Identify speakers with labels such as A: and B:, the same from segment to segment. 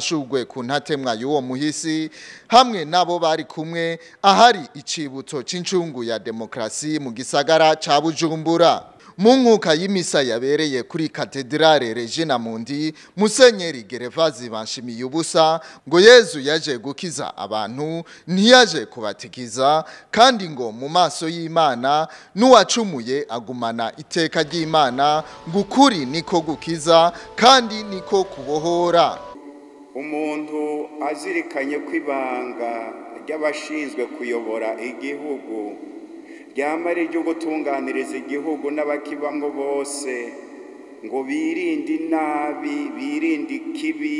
A: Amashurwe ku ntatemwa y'uwo muhisi hamwe nabo bari kumwe ahari icibutso c'incungu ya demokrasi mu gisagara ca Bujumbura. Mu nkuka y'imisa yabereye kuri Katedrale Regina Mundi, Musenyeri Gerevazi Banshimiyubusa ngo Yezu yaje gukiza abantu, ntiyaje kubatikiza, kandi ngo mu maso y'Imana n'uwacumuye agumana iteka ry'Imana, ngo ukuri niko gukiza kandi niko kubohora.
B: Umuntu azirikanye ko ibanga ry'abashinzwe kuyobora igihugu ryama ari iryo gutunganiriza igihugu n'abakibamwo bose, ngo birinde inabi, birinde ikibi,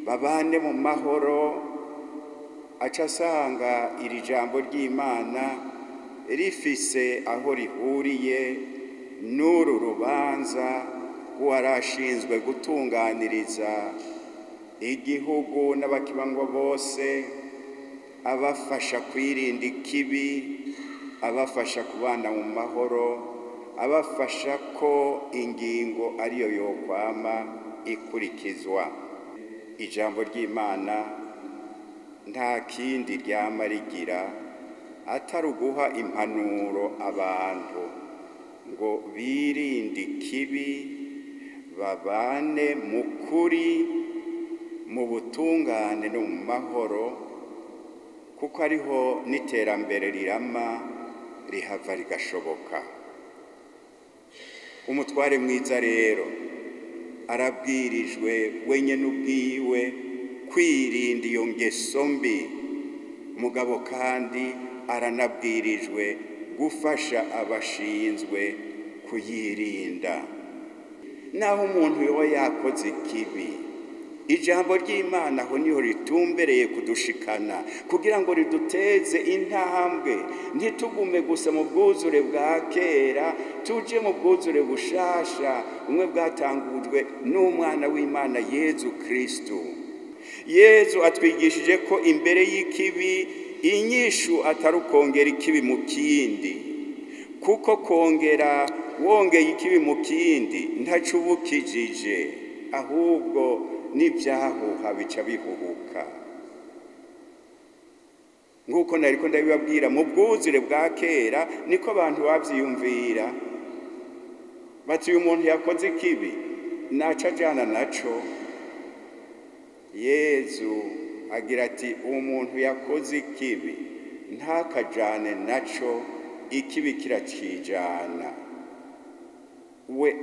B: babane mu mahoro, aca asanga iri jambo ry'Imana rifise aho rihuriye n'uru rubanza rw'uwarashinzwe gutunganiriza igihugu n'abakibamwo bose, abafasha kwirinda ikibi, abafasha kubana mu mahoro, abafasha ko ingingo ariyo yokwama ikurikizwa. Ijambo ry'Imana nta kindi ryama rigira atari uguha impanuro abantu ngo birinde ikibi, babane mu kuri, mu butungane no mu mahoro, kuko ariho n'iterambere rirama rihava rigashoboka. Umutware mwiza rero arabwirijwe wenyene ubwiwe kwirinda iyo ngeso mbi, mugabo kandi aranabwirijwe gufasha abashinzwe kuyirinda. Naho umuntu yoba yakoze ikibi, ijambo ry'Imana aho niho ritumbereye kudushikana kugira ngo riduteze intambwe, ntitugume gusa mu bwuzure bwa kera, tuje mu bwuzure bushasha umwe bwatangujwe n'umwana w'Imana Yezu Kristo. Yezu atwigishije ko imbere y'ikibi inyishu atari ukongera ikibi mu kindi, kuko kongera wongeye ikibi mu kindi ntaco uba ukijije, ahubwo n'ibyahuha bica bihuhuka. Nk'uko nariko ndabibabwira, mu bwuzure bwa kera niko abantu bavyiyumvira, bati uyu muntu yakoze ikibi naca ajana naco. Yezu agira ati uwo muntu yakoze ikibi ntakajane naco, ikibi kiracijana, we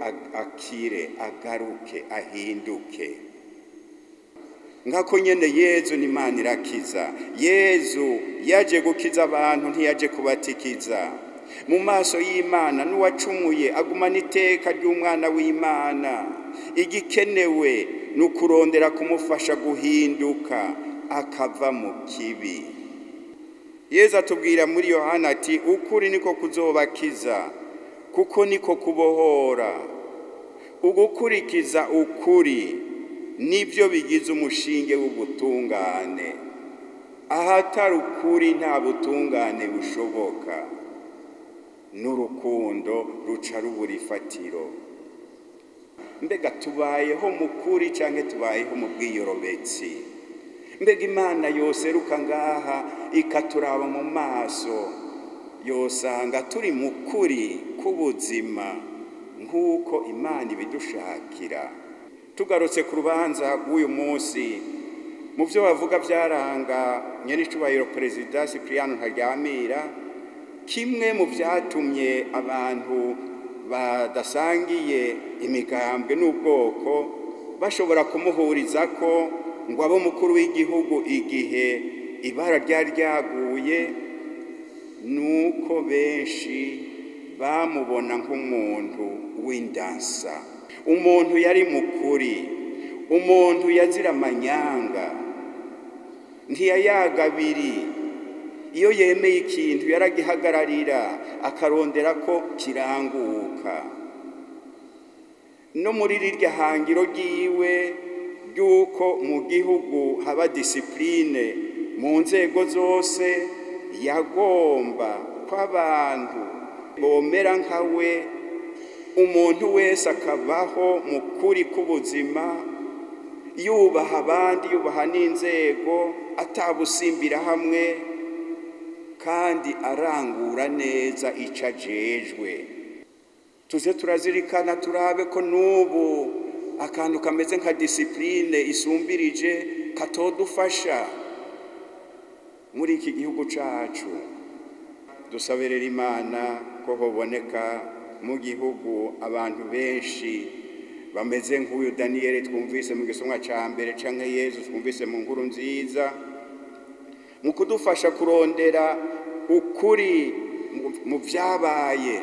B: akire, agaruke, ahinduke. Nkako nyene Yezu ni Imana irakiza. Yezu yaje gukiza abantu, ntiyaje kubatikiza. Mu maso y'Imana n'uwacumuye agumana iteka ry'umwana w'Imana. Igikenewe ni ukurondera kumufasha guhinduka akava mu kibi. Yezu atubwira muri Yohana ati ukuri niko kuzobakiza, kuko niko kubohora. Ugukurikiza ukuri nibyo bigize umushinge w'ubutungane. Ahatari ukuri nta butungane bushoboka, n'urukundo ruca rubura ifatiro. Mbega tubayeho mu kuri canke tubayeho mu bwiyorobetsi? Mbega Imana yoseruka ngaha ikaturaba mu maso, yosanga turi mu kuri k'ubuzima nk'uko Imana ibidushakira. Tugarutse ku rubanza rw'uyu munsi, mu byo bavuga byaranga nyenicubahiro Perezida Cyprien Ntaryamira, kimwe mu byatumye abantu badasangiye imigambwe n'ubwoko bashobora kumuhuriza ko ngo abe umukuru w'igihugu igihe ibara ryari ryaguye, nuko benshi bamubona nk'umuntu w'indansa, umuntu yari mukuri, umuntu yazira amanyanga, ntiyayagabiri. Iyo yemeye ikintu yaragihagararira akarondera ko kiranguka. No muri rirya hangiro ryiwe ry'uko mu gihugu haba disipline mu nzego zose, yagomba ko abantu bomera nka we, umuntu wese akabaho mu kuri k'ubuzima, yubaha abandi, yubaha n'inzego, atabusimbira hamwe kandi arangura neza ico ajejwe. Tuze turazirikana turabe ko n'ubu akantu kameze nka disipline isumbirije katodufasha muri iki gihugu cacu. Dusaberera Imana ko hoboneka mu gihugu abantu benshi bameze nk'uyu Daniyeli twumvise mu gisomwa ca mbere, canke Yezu twumvise mu nkuru nziza, mu kudufasha kurondera ukuri mu vyabaye,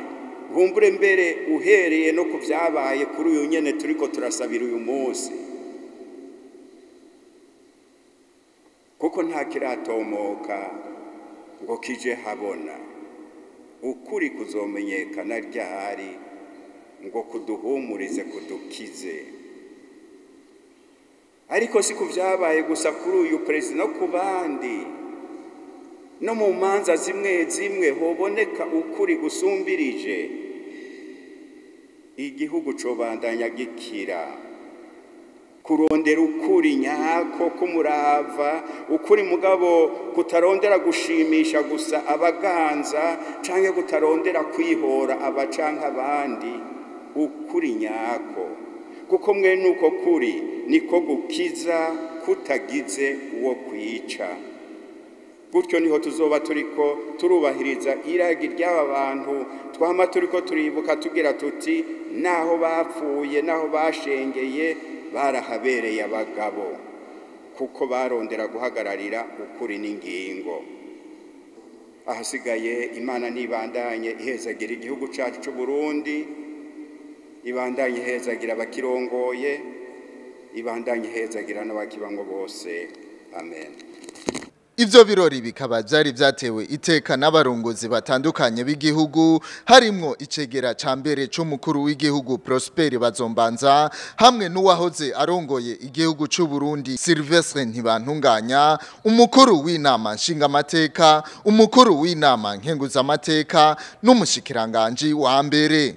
B: bumbure mbere uhereye no ku vyabaye kuri uyu nyene turiko turasabira uyu munsi, kuko nta kiratomoka ngo kije habona. Ukuri kuzomenyekana ryari ngo kuduhumurize, kudukize. Ariko si ku vyabaye gusa kuri uyu perezida, no ku bandi, no mu manza zimwe zimwe hoboneka ukuri gusumbirije, igihugu cobandanya gikira. Kurondera ukuri nyako kumurava, ukuri mugabo kutarondera gushimisha gusa abaganza canke kutarondera kwihora abacanka abandi, ukuri nyako, kuko mwe nuko kuri niko gukiza kutagize uwo kwica. Gutyo niho tuzoba turiko turubahiriza iragi ry'aba bantu twama turiko turibuka tugira tuti naho bapfuye, naho bashengeye, barahabereye abagabo, kuko barondera guhagararira ukuri n'ingingo. Ahasigaye Imana nibandanye ihezagira igihugu cacu c'u Burundi, ibandanye ihezagira abakirongoye, ibandanye ihezagira n'abakibango bose. Amen.
A: Ivyo birori bikaba vyari vyatewe iteka n'abarongozi batandukanye b'igihugu, harimwo icegera ca mbere c'umukuru w'igihugu Prosper Bazombanza, hamwe n'uwahoze arongoye igihugu c'u Burundi Sylvestre Ntibantunganya, umukuru w'inama nshingamateka, umukuru w'inama nkenguzamateka n'umushikiranganji wa mbere.